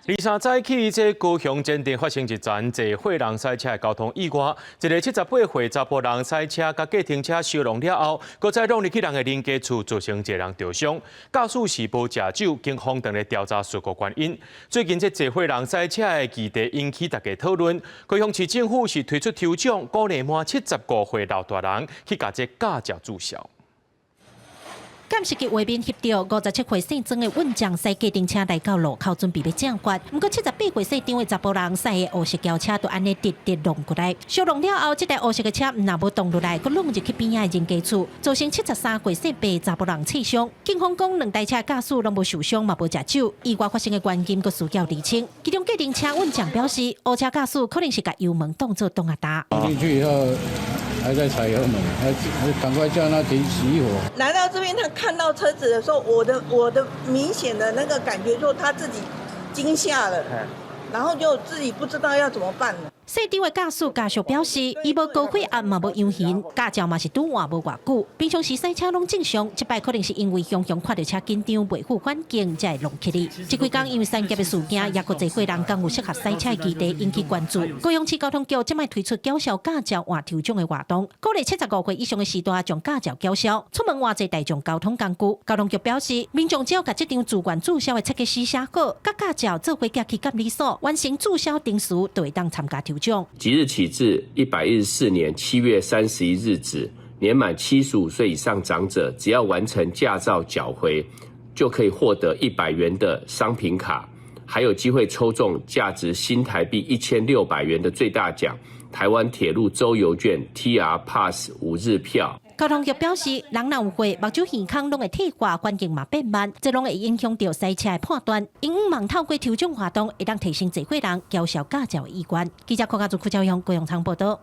二三早起，這高雄前鎮發生一場濟歲人賽車的交通意外，一个78歲查埔人賽車共計程車相挵了後，閣再挵入去人的人家厝，造成一个人著傷。駕駛是無食酒，警方正咧調查事故原因。最近這濟歲人賽車的議題引起大家討論，高雄市政府是推出抽獎，鼓勵滿75歲老大人去共這駕照註銷。監視器畫面翕著57歲姓曾的運將駛計程車來到路口，準備欲正法。毋過78歲姓張的查埔人駛的烏色轎車就按呢直直挵過來，相挵了後，這台烏色的車毋但無擋落來，閣挵入去邊仔的人家厝，造成73歲姓白的查埔人刺傷。警方講，兩台車駕駛攏無受傷，嘛無食酒，意外發生的原因閣需要釐清。其中計程車運將表示，烏車駕駛可能是共油門當做擋壓踏。進去以後還在踩油門，還趕快叫他停熄火。來到這邊，他看到車子的時候，我的明顯的那個感覺，就他自己驚嚇了，然後就自己不知道要怎麼辦了。姓張的駕駛家屬表示，伊無高血壓，嘛無養形，駕照嘛是拄換無偌久，平常時駛車攏正常，這擺可能是因為雄雄看著車緊張，袂赴反應，才會挵起去。這幾工因為三峽的事件，也閣濟歲人敢有適合駛車的議題引起關注。高雄市交通局這擺推出繳銷駕照換抽獎的活動，鼓勵75歲以上的序大將駕照繳銷，出門換坐大眾交通工具。交通局表示，民眾只要共這張自願註銷的切結書寫好，佮駕照做伙寄去監理所，完成註銷程序，就會當參加抽獎。即日起至114年7月31日止，年滿75歲以上長者，只要完成駕照繳回，就可以獲得100元的商品卡，還有機會抽中價值新台幣1600元的最大獎——台灣鐵路周遊券 TR Pass 5日票。交通局表示，人若有歲，目睭耳孔攏會退化，反應嘛變慢，這攏會影響著駛車的判斷。因此，望透過抽獎活動，會當提升濟歲人繳銷駕照的意願。記者柯家祖、柯昭勇、高永昌報道。